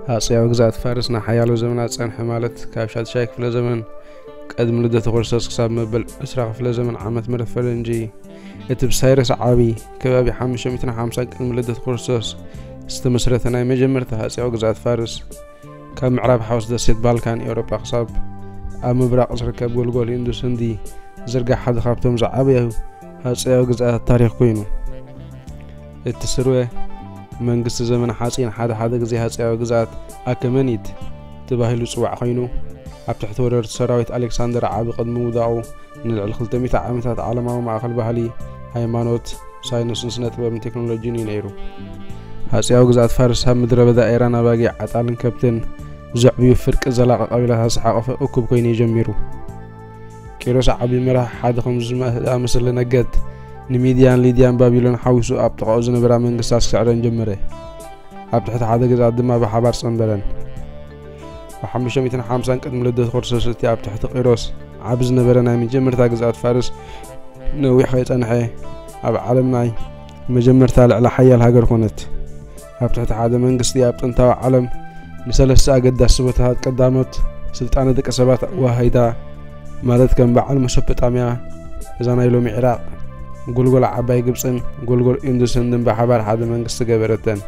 ሃጸያዊ ግዝኣት ፋርስ ንሓያሎ ዘመናት ጸንሐ፣ ማለት ካብ ሻድሻይ ክፍለ ዘመን ቅድሚ ልደተ ክርስቶስ ክሳብ መበል ዕስራ ክፍለ ዘመን ዓመት ምረት ፈረንጂ። እቲ ብሳይረስ ዓቢ ከባቢ ሓሙሽተ ሚእትን ሓምሳን ቅድሚ ልደተ ክርስቶስ ዝተመስረተ ናይ መጀመርታ ሃጸያዊ ግዝኣት ፋርስ፣ ካብ ምዕራብ ሓውስ ደሴት ባልካን ኤውሮጳ ክሳብ ኣብ ምብራቕ ዝርከብ ጎልጎል ኢንዱስ ህንዲ ዝርጋሕ ሓደ ካብቶም ዝዓበዩ ሃጸያዊ ግዝኣት ታሪኽ ኮይኑ፣ እቲ ስርወ መንግስቲ ዘመነ ሓጺን ሓደ ሓደ ግዜ ሃጸያዊ ግዝኣት ኣከመኒድ ተባሂሉ ዝጽዋዕ ኮይኑ፣ ኣብ ትሕቲ ወረርቲ ሰራዊት ኣሌክሳንደር ዓቢ ቅድሚ ምውዳቑ ንልዕሊ ክልተ ሚእቲ ዓመታት ዓለማዊ ማእከል ባህሊ፣ ሃይማኖት፣ ሳይንስን ስነ ጥበብን ቴክኖሎጂን እዩ ነይሩ። ሃጸያዊ ግዝኣት ፋርስ ኣብ ምድረ በዳ ኤራን ኣባጊዕ፣ ዓጣልን ከብትን ዘዕብዩ ፍርቂ ዘላቒ ቀቢላታት ዝሓቖፈ እኩብ ኮይኑ እዩ ጀሚሩ። ቂሮስ ዓቢ መራሒ ሓደ ከም ዝኣመሰለ ነገድ፣ ንሚድያን ሊድያን ባቢሎን ሓዊሱ ኣብ ጥቓኡ ዝነበራ መንግስታት ክስዕረን ጀመረ። ኣብ ትሕቲ ሓደ ግዝኣት ድማ ብሓባር ጸንበረን። ብ ሓሙሽተ ሚእትን ሓምሳን ቅድሚ ልደት ክርስቶስ እቲ ኣብ ትሕቲ ቂሮስ ዓቢ ዝነበረ ናይ መጀመርታ ግዝኣት ፋርስ ነዊሕ ከይጸንሐ ኣብ ዓለም ናይ መጀመርታ ልዕሊ ሓያል ሃገር ኮነት። ኣብ ትሕቲ ሓደ መንግስቲ ኣብ ጥንታዊ ዓለም ንሰለስተ ኣገዳሲ ቦታታት ቀዳሞት ስልጣነ ደቂ ሰባት ኣዋሃሂዳ፣ ማለት ከም በዓል መሶፖጣምያ፣ እዛ ናይ ሎሚ ዒራቕ፣ ጎልጎል ዓባይ ግብጽን ጎልጎል ኢንዱስ ህንድን ብሓባር ሓደ መንግስቲ ገበረተን።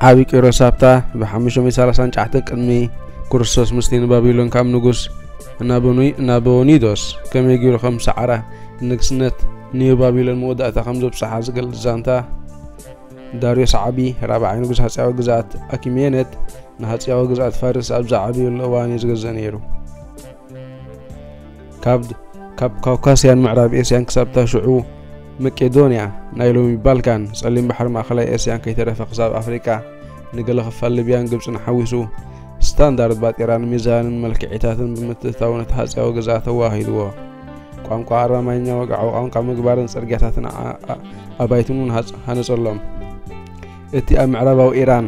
ዓቢ ቂሮስ ኣብታ ብ ሓሙሽተ ሚእቲ ሰላሳን ትሽዓተን ቅድሚ ክርስቶስ ምስቲ ንባቢሎን ካብ ንጉስ ናቦኒ-፣ ናቦኒዶስ ከመይ ገይሩ ከም ሰዓራ ንግስነት ኒዮ ባቢሎን መወዳእታ ከም ዘብጽሓ ዝገልጽ ዛንታ፣ ዳርዮስ ዓቢ ራብዓይ ንጉስ ሃጸያዊ ግዝኣት ኣኪሜኔት ንሃጸያዊ ግዝኣት ፋርስ ኣብ ዝዓበየሉ እዋን እዩ ዝገዝእ ነይሩ። ካብ፣ ካብ ካውካስያን ምዕራብ ኤስያን ክሳብ እታ ሽዑ መቄዶንያ፣ ናይ ሎሚ ባልካን፣ ጸሊም ባሕሪ፣ ማእከላይ ኤስያን ከይተረፈ ክሳብ ኣፍሪቃ፣ ንገለ ክፋል ሊብያን ግብጽን ሓዊሱ፣ ስታንዳርድ ባጤራን ሚዛንን መልክዒታትን ብምትእትታው ነቲ ሃጸያዊ ግዝኣት ኣዋሂድዎ። ቋንቋ ኣራማይኛ ወግዓዊ ቋንቋ ምግባርን ጽርግያታትን ኣ-፣ ኣ-፣ ኣባይትን እውን ሃጽ-፣ ሃነጸሎም። እቲ ኣብ ምዕራባዊ ኢራን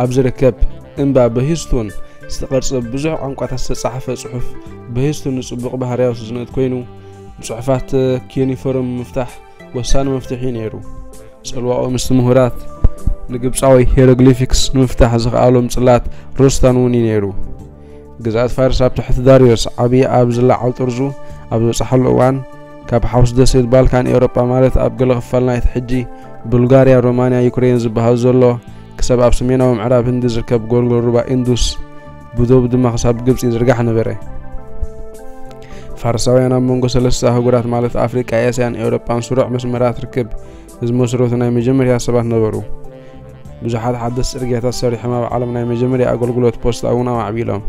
ኣብ ዝርከብ እምባ በሂስቱን ዝተቐርጸ ብዙሕ ቋንቋታት ዝተጻሕፈ ጽሑፍ በሂስቱን ንጽቡቕ ባህርያዊ ስነ-ጥበብ ኮይኑ፣ ብጽሑፋት ኪዩኒፎርም ምፍታሕ ወሳኒ መፍትሒ እዩ ነይሩ። ጽልዋኡ ምስቲ ምሁራት ንግብጻዊ ሄሮግሊፊክስ ንምፍታሕ ዝኸኣሎም ጽላት ሮስታን እውን እዩ ነይሩ። ግዝኣት ፋርስ ኣብ ትሕቲ ዳርዮስ ዓቢ ኣብ ዝለዓል ጥርዙ ኣብ ዝበጽሓሉ እዋን፣ ካብ ሓውስ ደሴት ባልካን ኤውሮጳ፣ ማለት ኣብ ገለ ክፋል ናይቲ ሕጂ ቡልጋርያ፣ ሮማንያ፣ ዩክሬን ዝበሃል ዘሎ፣ ክሳብ ኣብ ሰሜናዊ ምዕራብ ህንዲ ዝርከብ ጎልጎል ሩባ ኢንዱስ፣ ብዶብ ድማ ክሳብ ግብጺ ይዝርጋሕ ነበረ። ፋርሳውያን ኣብ መንጎ ሰለስተ ኣህጉራት፣ ማለት ኣፍሪቃ፣ ኤስያን ኤውሮጳን፣ ስሩዕ መስመራት ርክብ ዝመስረቱ ናይ መጀመርያ ሰባት ነበሩ። ብዙሓት ሓደስቲ ጽርግያታት ሰሪሖም ኣብ ዓለም ናይ መጀመርያ ኣገልግሎት ፖስታ እውን ኣማዕቢሎም።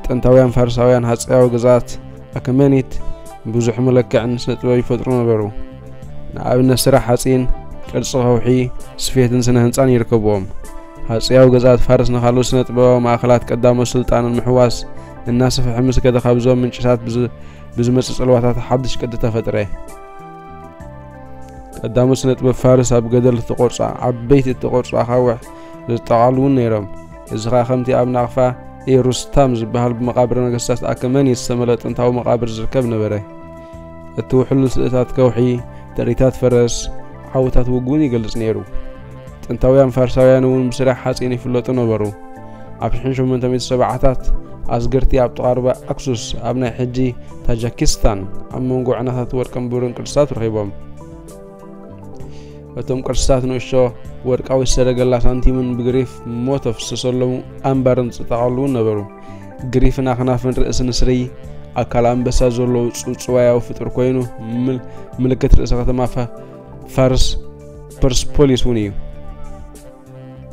ጥንታውያን ፋርሳውያን ሃጸያዊ ግዝኣት ኣከመኒት ብዙሕ መለክዕን ስነ ጥበብ ይፈጥሩ ነበሩ። ንኣብነት ስራሕ ሓጺን፣ ቅርጺ ከውሒ፣ ስፌትን ስነ ህንጻን ይርከብዎም። ሃጸያዊ ግዝኣት ፋርስ ንኻልኦት ስነ ጥበባዊ ማእከላት ቀዳሞት ስልጣኑ ንምሕዋስ እናሰፍሐ ምስ ከደ፣ ካብዞም ምንጭታት ብዝ-፣ ብዝመጽእ ጽልዋታት ሓድሽ ቅዲ ተፈጥረ። ቀዳሞት ስነ ጥበብ ፋርስ ኣብ ገደል እተቖርጹ ዓበይቲ እተቖርጹ ኣኻውሕ ዘጠቓልሉ እውን ነይሮም። እዚ ኸኣ ከምቲ ኣብ ናቕፋ ኤሩስታም ዝበሃል ብመቓብር ነገስታት ኣከመኒ ዝተመልአ ጥንታዊ መቓብር ዝርከብ ነበረ። እቲ ውሕሉል ስእልታት ከውሒ፣ ትርኢታት ፈረስ፣ ዓወታት ውግእን ይገልጽ ነይሩ። ጥንታውያን ፋርሳውያን እውን ብስራሕ ሓጺን ይፍለጡ ነበሩ። ኣብ ሽሕን ሸሞንተ ሚእቲ ሰብዓታት ኣስገርቲ ኣብ ጥቓ ሩባ ኣክሱስ ኣብ ናይ ሕጂ ታጃኪስታን ኣብ መንጎ ዕናታት ወርቅን ብሩርን ቅርስታት ረኺቦም። እቶም ቅርስታት ንእሽቶ ወርቃዊ ሰረገላ ሳንቲምን ብግሪፍ ሞተፍ ዝተሰለሙ ኣምባርን ዝጠቓልሉ እውን ነበሩ። ግሪፍን ኣኽናፍን ርእሲ ንስሪ፣ ኣካል ኣንበሳ ዘለዎ ጽውጽዋያዊ ፍጡር ኮይኑ፣ ምል-፣ ምልክት ርእሰ ከተማ ፋ-፣ ፋርስ ፐርስፖሊስ እውን እዩ።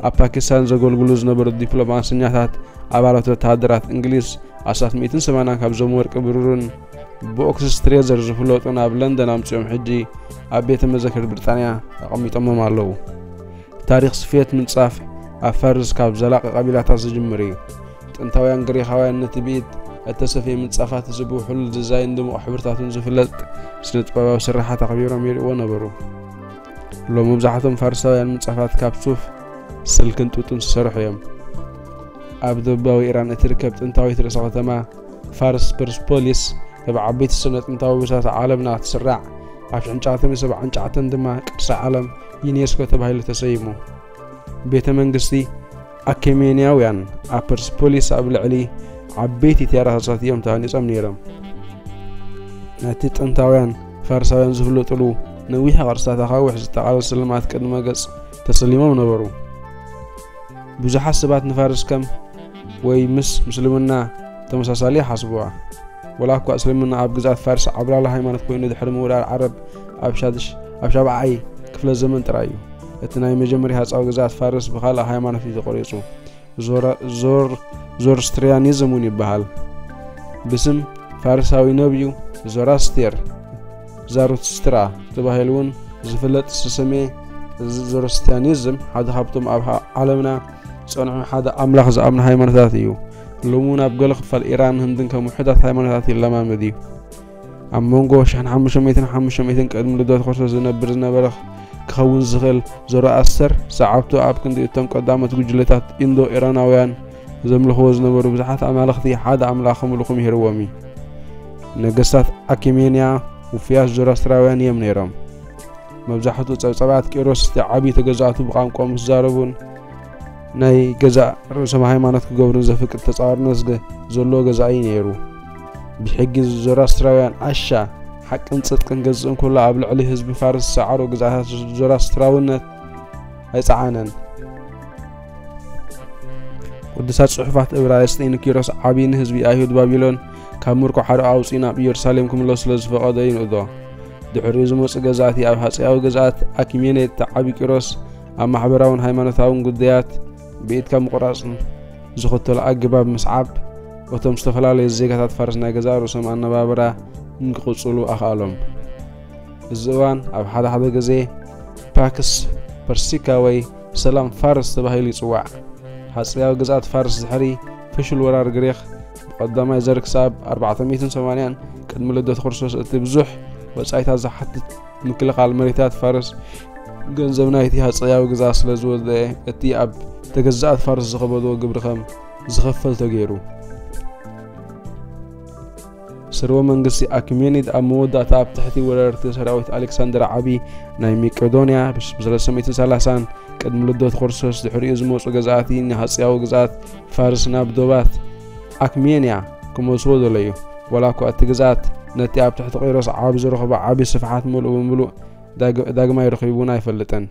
ኣብ ፓኪስታን ዘገልግሉ ዝነበሩ ዲፕሎማሰኛታት፣ ኣባላት ወተሃደራት እንግሊዝ፣ ኣስታት ሚእትን ሰማንያን ካብዞም ወርቂ ብሩርን ቦክስስ ትሬዘር ዝፍለጡ ናብ ለንደን ኣምጺኦም ሕጂ ኣብ ቤተ መዘክር ብሪጣንያ ኣቐሚጦሞም ኣለዉ። ታሪኽ ስፌት ምንጻፍ ኣብ ፋርስ ካብ ዘላቒ ቀቢላታት ዝጅምር እዩ። ጥንታውያን ግሪኻውያን ነቲ ብኢድ እተሰፍየ ምንጻፋት፣ እዚ ብውሕሉል ዲዛይን ድሙቕ ሕብርታቱን ዝፍለጥ ስነ ጥበባዊ ስርሓት ኣኽቢሮም ይርእይዎ ነበሩ። ሎሚ መብዛሕትኦም ፋርሳውያን ምንጻፋት ካብ ሱፍ፣ ስልክን ጡጥን ዝተሰርሑ እዮም። ኣብ ደቡባዊ ኢራን እትርከብ ጥንታዊት ርእሰ ከተማ ፋርስ ፐርስፖሊስ፣ ካብ ዓበይቲ ስነ ጥንታዊ ቦታታት ዓለምና ትስራዕ፣ ኣብ ሽሕን ትሽዓተ ሚእትን ሰብዓን ትሽዓተን ድማ ቅርሲ ዓለም ዩኔስኮ ተባሂሉ ተሰይሙ። ቤተ መንግስቲ ኣኬሜንያውያን ኣብ ፐርስፖሊስ ኣብ ልዕሊ ዓበይቲ ቴራሳት እዮም ተሃኒጾም ነይሮም። ነቲ ጥንታውያን ፋርሳውያን ዝፍለጥሉ ነዊሕ ቅርጽታት ኣኻውሕ ዝጠቓለል ስልማት ቅድመ ገጽ ተሰሊሞም ነበሩ። ብዙሓት ሰባት ንፋርስ ከም ወይ ምስ ምስልምና ተመሳሳሊ ይሓስብዋ። ወላ እኳ እስልምና ኣብ ግዝኣት ፋርስ ዓብላሊ ሃይማኖት ኮይኑ ድሕሪ ምውራር ዓረብ ኣብ ሻድሽ-፣ ኣብ ሻብዓይ ክፍለ ዘመን ጥራይ እዩ። እቲ ናይ መጀመርያ ሃጻዊ ግዝኣት ፋርስ ብኻልእ ሃይማኖት እዩ ተቖሪጹ። ዞራ-፣ ዞር-፣ ዞርስትሪያኒዝም እውን ይበሃል። ብስም ፋርሳዊ ነብዩ ዞራስቴር፣ ዛሩትስትራ ተባሂሉ እውን ዝፍለጥ ስስሜ ዞሮስትያኒዝም ሓደ ካብቶም ኣብ ሃ-፣ ዓለምና ዝጸንሑ ሓደ ኣምላኽ ዝኣምኑ ሃይማኖታት እዩ። ሎሚ እውን ኣብ ገለ ክፋል ኢራን ህንድን ከም ውሑዳት ሃይማኖታት ይለማመድ እዩ። ኣብ መንጎ ሽሕን ሓሙሽተ ሚእትን ሓሙሽተ ሚእትን ቅድሚ ልደት ክርስቶስ ዝነብር ዝነበረ ክኸውን ዝኽእል ዞሮኣስተር፣ ሰዓብቱ ኣብ ክንዲ እቶም ቀዳሞት ጉጅለታት ኢንዶ ኢራናውያን ዘምልኽዎ ዝነበሩ ብዙሓት ኣማልኽቲ ሓደ ኣምላኽ ከምልኹ ምሂርዎም እዩ። ነገስታት ኣኪሜንያ ውፉያት ዞሮኣስትራውያን እዮም ነይሮም። መብዛሕትኡ ጸብጻባት ቂሮስ እቲ ዓቢ ተገዛእቱ ብቋንቋኦም ዝዛረቡን ናይ ገዛእ ርእሶም ሃይማኖት ክገብሩን ዘፍቅድ ተጻዋርነት ዝገ-፣ ዘለዎ ገዛኢ ነይሩ። ብሕጊ ዞራስትራውያን ኣሻ ሓቅን ጽድቅን ገዝእ እንከሎ ኣብ ልዕሊ ህዝቢ ፋርስ ዝሰዓሮ ግዝኣታት ዞራስትራውነት ኣይጸዓነን። ቅዱሳት ጽሑፋት እብራይስጢ ንኪሮስ ዓቢ ንህዝቢ ኣይሁድ ባቢሎን ካብ ምርኮ ሓሮ ኣውጺኡ ናብ ኢየሩሳሌም ክምለሱ ስለ ዝፈቐዶ ይንእዶ። ድሕሪኡ ዝመጹ ገዛእቲ ኣብ ሃጸያዊ ግዝኣት ኣኪሜኔት ዓቢ ቂሮስ ኣብ ማሕበራውን ሃይማኖታውን ጉዳያት ብኢድካ ምቑራጽን ዝኽተሎ ኣገባብ ምስዓብ፣ እቶም ዝተፈላለዩ ዜጋታት ፋርስ ናይ ገዛእ ርእሶም ኣነባብራ ንክቕጽሉ ኣኽኣሎም። እዚ እዋን ኣብ ሓደ ሓደ ግዜ ፓክስ ፐርሲካ ወይ ሰላም ፋርስ ተባሂሉ ይጽዋዕ። ሃጸያዊ ግዝኣት ፋርስ ድሕሪ ፍሹል ወራር ግሪኽ ብቐዳማይ ዘርክስ ኣብ ኣርባዕተ ሚእትን ሰማንያን ቅድሚ ልደት ክርስቶስ እቲ ብዙሕ ወጻኢታት ዝሓትት ምክልኻል መሬታት ፋርስ ገንዘብ ናይቲ ሃጸያዊ ግዝኣት ስለ ዝወደአ፣ እቲ ኣብ ተገዛእት ፋርስ ዝኸበዶ ግብሪ ከም ዝኸፈል ተገይሩ። ስርወ መንግስቲ ኣኪሜኒድ ኣብ መወዳእታ ኣብ ትሕቲ ወረርቲ ሰራዊት ኣሌክሳንደር ዓቢ ናይ መቄዶንያ ብ-፣ ብ-፣ ሰለስተ ሚእትን ሰላሳን ቅድሚ ልደት ክርስቶስ ድሕሪኡ ዝመጹ ገዛእቲ ንሃጸያዊ ግዝኣት ፋርስ ናብ ዶባት ኣክሜንያ ክመልስዎ ደለዩ። ዋላ እኳ እቲ ግዝኣት ነቲ ኣብ ትሕቲ ቂሮስ ዓቢ ዝረኸቦ ዓቢ ስፍሓት ምሉእ ብምሉእ ዳግ-፣ ዳግማይ ረኺቡ እውን ኣይፈልጥን።